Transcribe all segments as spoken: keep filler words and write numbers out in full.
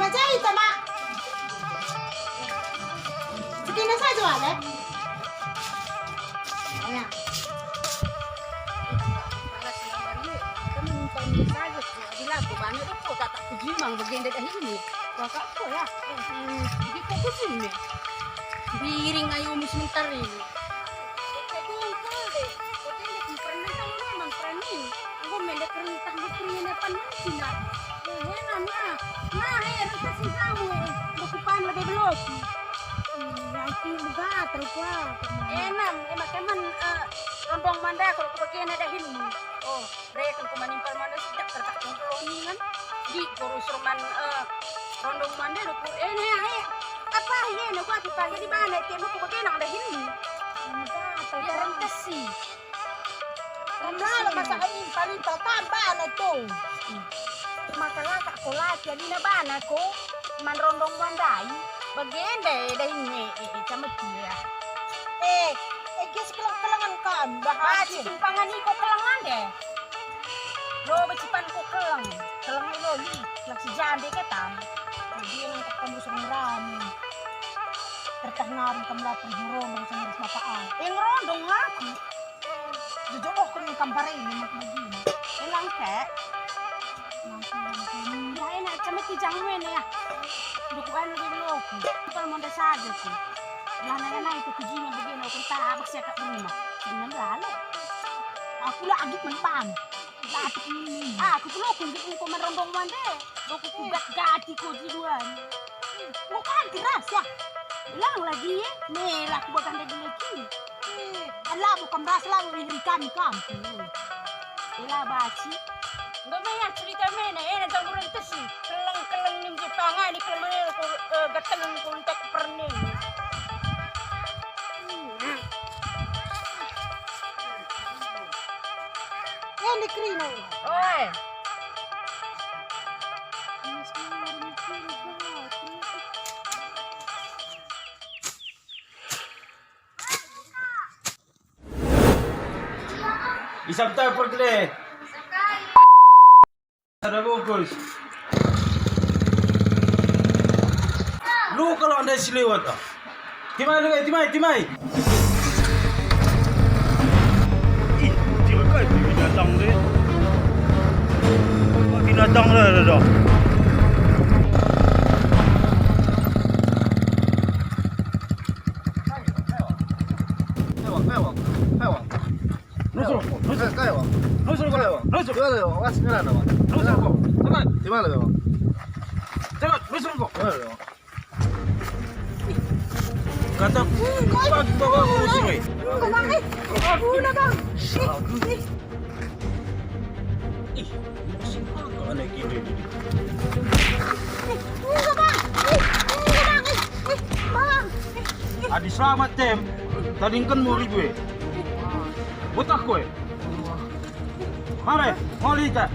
Aja ita, Mak. Segini saja, Wak, eh? Ya. Biring ayo mis mentar ini. Enggo mende kerentah, enggo kerina pan mati, nah. Eh, heran, nah. Nah, eh, rentah si kamu, eh. Enggo kupan lebe beloki. Hmm, ya, aku gatel, kuah. Enam, eh, maka man, eh, rondong manda kalau kubagena dahinmu. Oh, reken ku manimpal manda sidak tertak tungkul ningan. Di guru suruh man, eh, rondong manda, eh, nah, eh. Apa, iya, nah, kuah, kita jadi bana, kamu kubagena dahinmu. Hmm, gatel, ya, kuah. Rentah si. Rembala masa ini paling pertama na tu. Maka la tak kolaki adina bana ko man rondong mandai. Bagenda eda ini, eh, eh, cameti ya. Eh, eh, ges keleng-kelengen kam, Bah Haji. Simpangan iko kelengan deh. Lo becipan ko keleng, keleng lo li, keleng si jande ketam. Jadi nang ketemu serang rame. Tertah ngarung kam lapor jurondong sengurus bapak ah. Eh, ngerondong aku. Jojobohken kampar ini mak begini. Elang kek. Ya enak, cuma kijang men ya. Dukuan di loku. Kalau mau saja tu. Lah nana itu kujinya begini, aku tak abis ya kat rumah. Senang lalu. Aku lagi menpan. Aku pelokon gitu, engko man rondong mande. Aku kugat gati ko jiduan. Engko kan keras ya. Lang lagi ya. Mela aku bakal daging lagi. Alah, bukan ras lah, ngeri kami kampung. Ela baci. Enggo me ya cerita mena, ena jam bulan tesi. Keleng-keleng nim je pangani keleng mena, eh, gateleng kuntek perning. Ende kerina. Oi. Isap tau pergele. Sada bungkus. Lu kalau anda si lewat ah. Timai lu, eh, timai, timai. Ih, kecil kai tu binatang deh. Binatang dah, dah, dah. Hewang, hewang, hewang. Nusur, nusur. Kayo, Bang. Nusur, kayo, Bang. Nusur. Gimana, Bang? Mas, gimana, Bang? Nusur, Bang. Cepat. Gimana, Bang? Cepat, nusur, Bang. Gimana, Bang? Kata ku, bagi bawa nusur, eh. Enggak, Bang, eh. Enggak, Bang. Eh, eh. Ih, musim apa anak ini? Eh, enggak, Bang. Eh, enggak, Bang. Eh, eh, Bang. Eh, eh. Adi selamat, Tem. Tadingken muri gue. Butah kowe. Mare, moli ta.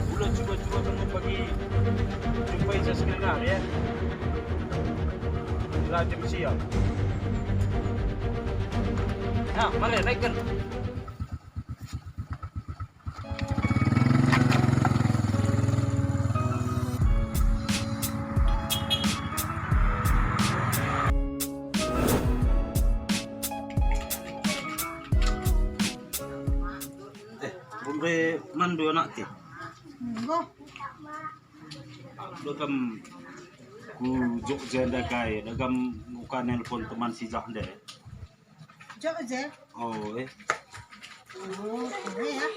Ulah cuba-cuba kamu bagi jumpai saya sebenarnya. Lajim siap. Nah, mari, naikkan. Eh, bumre mandu anak ti. Enggak. Dagam ku Jogja ndai kai, dagam uka nelpon teman si jah ndai. Jogja? Oh, eh. Oh, keren ya.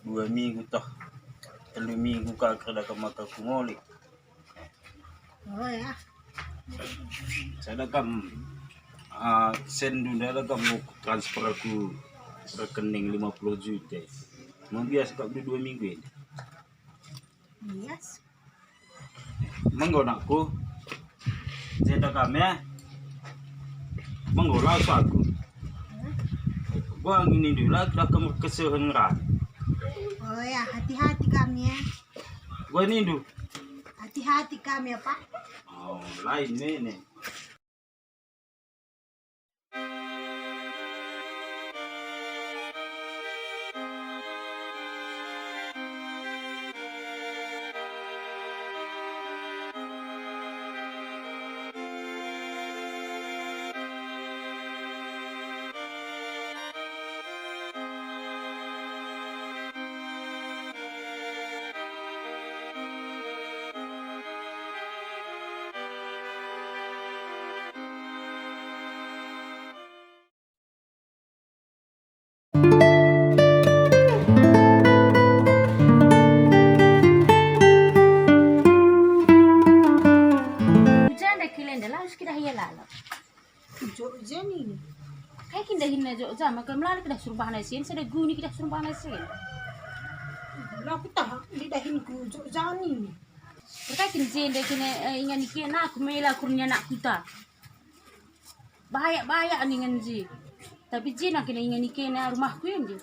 Dua minggu toh, telu minggu ka kerja ke maka ku ngolik. Oh, ya. Sada kam, ah, sendu ndai kam ku transfer ku rekening lima puluh juta. Membias kak dua minggu ini. Yes. Menggo nakku. Jenda kami, eh. Menggo lah aku. Gua ngini dulu lah, dah kamu kesehen ran. Oh ya, hati-hati kami ya. Gua nindu. Hati-hati kami ya, Pak. Oh, lain nih, nih. Jenda kilenda lawes kidah ia lalap. Jogja nini. Kai kin dahinna Jogja, maka melala kidah surumbahna isen, sada guni kidah surumbahna isen. La kutaha, ndi dahinku Jogja nini. Perkai kin jenda kena, eh, ingan ikena aku mela kurnia anak kuta. Bayak-bayak ningen je. Tapi je nang kena ingan-ikena rumahku ende.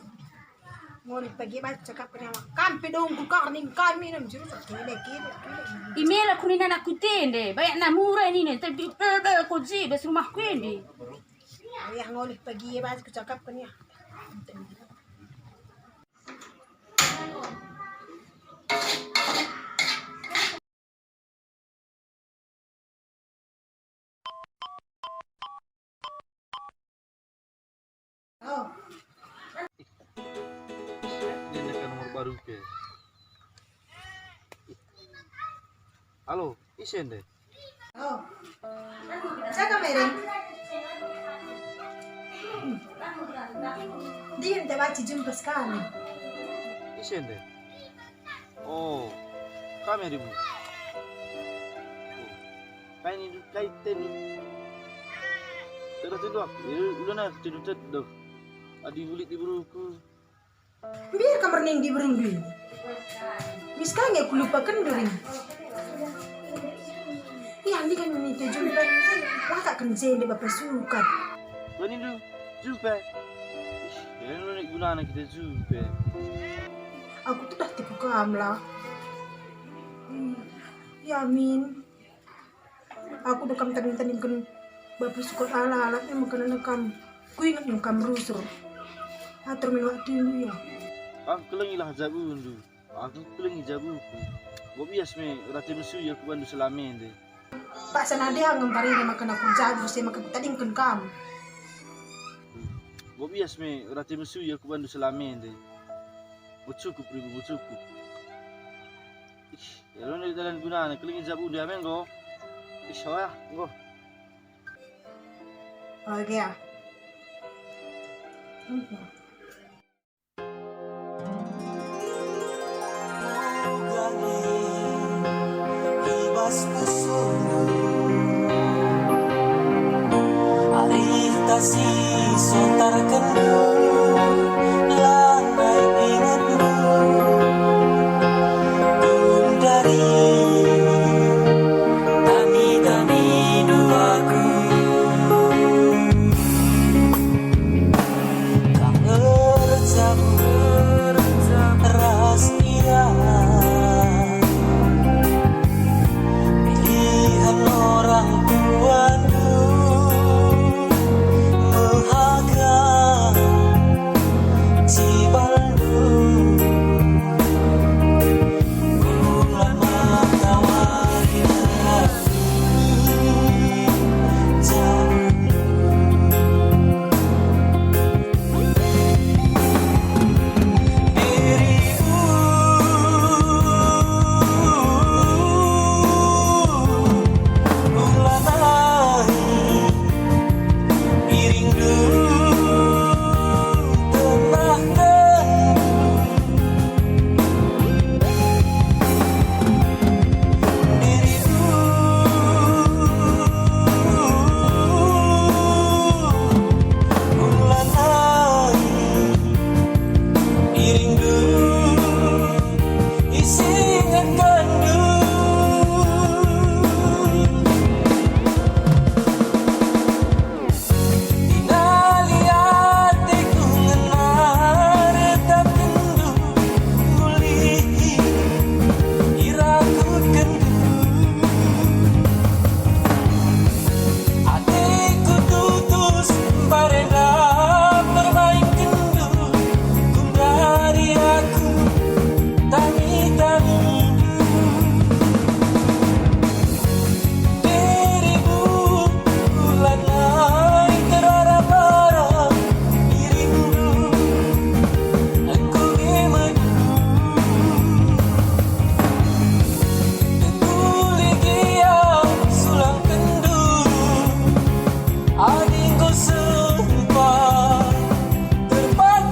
Ngoni pagi baca cakap kena kam pe dongku kar ning kami nem juru kele, kele, kele. Imela kunina anakku tende, bayak na mura nina, tapi bebe ko je bas rumahku ende. Ayah ngoni pagi baca cakap kena. Oh. Ini kan nomor baru ke. Halo, ise nde? Oh. Siapa mereng? Dia minta baca jumpa sekali. Ise nde? Oh, kam ya, Dibu? Oh, kai nindu, kai tendu? Tedok-tedok aku, ya, ulana aku tedok-tedok. Adi bulit diberuku. Mbiar kam erning diberundu ini. Mis ka nge aku lupaken duri. Iya, ini kan minta jumpa. Laka kan jende bapa sukat. Banindu, jumpa. Ih, ya, gunana kita jumpa. Aku tudah tipu kam lah. Hmm, ya, Min. Aku dekam tading-tadingken bapa sukat ala-ala, e maka nina kam. Kuinget nge kam rusur. Atur min waktundu, ya. Aku kelengilah jabundu. Aku kelengi jabuku. Enggo bias me rate mesui aku bandu selama ende. Paksa nade ngempari maka aku jabu se maka kutadingken kam. Enggo bias me rate mesui aku bandu selama ende. Enggo cukup, Ribu, enggo cukup. Ih, ya lo dalan gunana kelengi jabundu ame enggo. Ih, soya, enggo. Oke, ya. Ibas pusuhndu, arih tasi sontarkenndu, lanai ingetndu, gundari. Tani-tani duaku, kam erjabu ras ia. Pilihan orang tuandu, mehaga cibalndu. Iringndu tenahken dirindu, lanai iringndu isingetkendu. Tinali ateku ngena retapkenndu, ngulihi irakutkenndu. Ateku tutus mbarenda perbainkenndu, gundari aku tami-tamindu. Dirimu lanai terarap-arap, dirimu enggo nge medu. Tuli gia sulangkenndu, adi enggo sempat terpat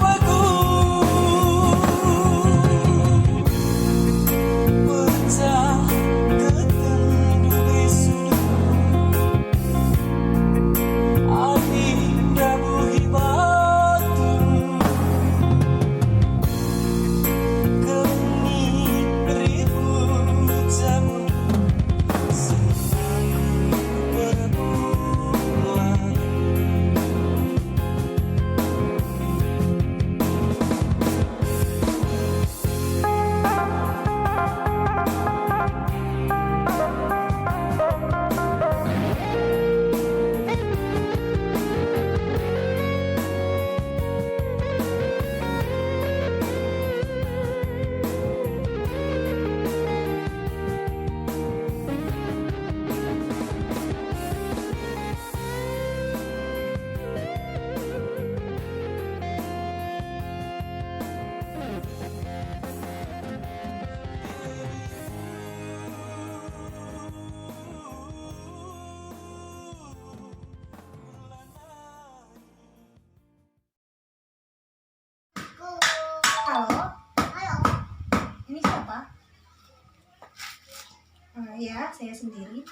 Ya, saya sendiri.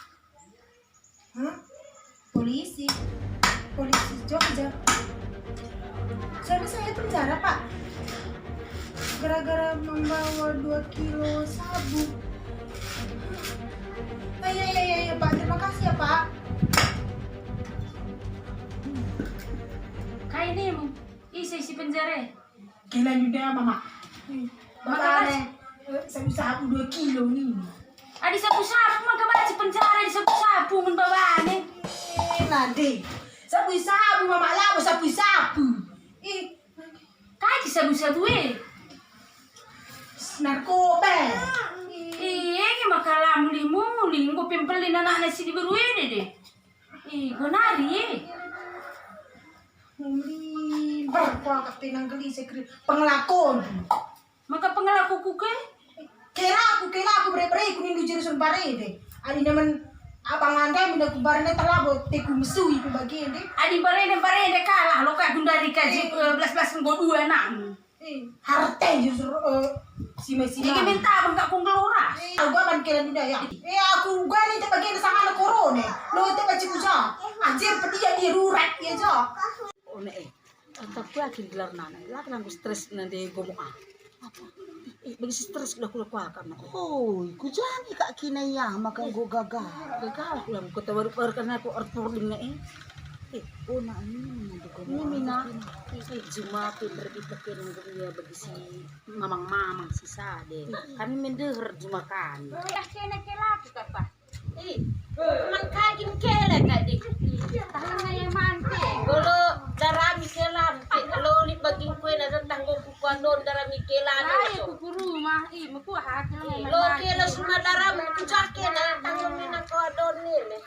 Hah? Polisi? Polisi Jogja? Saya bisa penjara, Pak? Gara-gara membawa dua kilo sabu. Oh, iya, iya, iya, iya, Pak. Terima kasih ya, Pak. Kai nim? Ise si penjara? Kela Yuda, Mama. Maka Babane, eh, sabu-sabu dua kilo nih. Adi sabu-sabu maka banci penjara, adi sabu-sabu ngen babane. Eh, nande. Sabu-sabu, Mama, labo sabu-sabu. Ih, kai ki sabu-sabu e? Narkoba. Iya, maka la muli-muli, enggo pe mbelin anakna si diberu ende deh. Ih, go nari. Muli, ber, kuakap tenang gelisik pengelakon. Maka pengelakuku ke? Kelaku, kelaku, bere-bereku nindu Jerusalem barende. Adi nemen abang ande mina ku barende terlabo teku mesui ku bagende. Adi barende, barende kalah lo ka gundari kaji, eh, belas-belas enggo dua anakmu. Eh, harte Jerusalem, eh, sima-sima. Ike minta bengkak ku nggeluras. Eh, aku aban kela duda ya. Eh, aku gua ni te bagende sangana korone. Lo te baci kuja. Anjir pedia dia rurat ya ja. One, eh. Tapi aku gelar nana, la kenangku stres nande gomo ah. Eh, bagi si stres kuda kuda kuakap na. Hoi, kujani kak kina ya maka enggo gagal. Gagal aku lagu kota baru baru karena aku Arthur ding na, eh. Eh, oh, nak ini nande gomo. Ini mina. Eh, juma pinter dipakai nunggu ia bagi si mamang-mamang si sade. Kami mendeher juma kami. Dah kena ke laki kapa. Ih, man kagin kela kadi. Tahan naya mante. Golo darami kela mante. Lo ni bagin kue na tentang goku kuandon darami kela. Ayo ku rumah, ih, mekuah hati. Lo kela suma darami kujake na tanggung mina kuandon nene.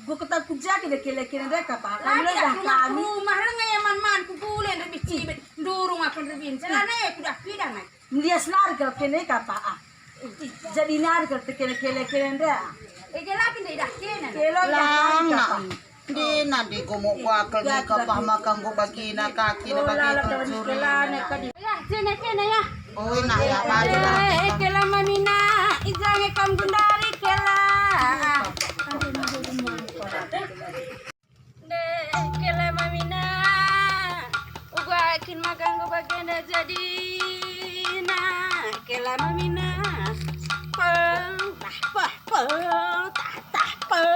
Gue ketak kujake deh kela-kela deh kapa. Kami lo dah kami. Rumah lo naya man-man ku bulen lebih cibet. Ndurung aku lebih. Celana ya kudah pidang ai. Melias nari kal kene kapa ah. Jadi nari kal tekele-kele kene nda. Ege laki nda idah kene. Kelo lang. Di nande gomo wakal ni kapa maka enggo bagina kaki na bagi tujur. Lah, kene kene ya. Oi, nah ya, padu lah. Eh, kela mamina, ijange kam gundari kela. Ndeh, kela mamina, uga kin maka enggo bagenda jadina, kela mamina. Peng, tah, peh, peng, tah, tah, peh.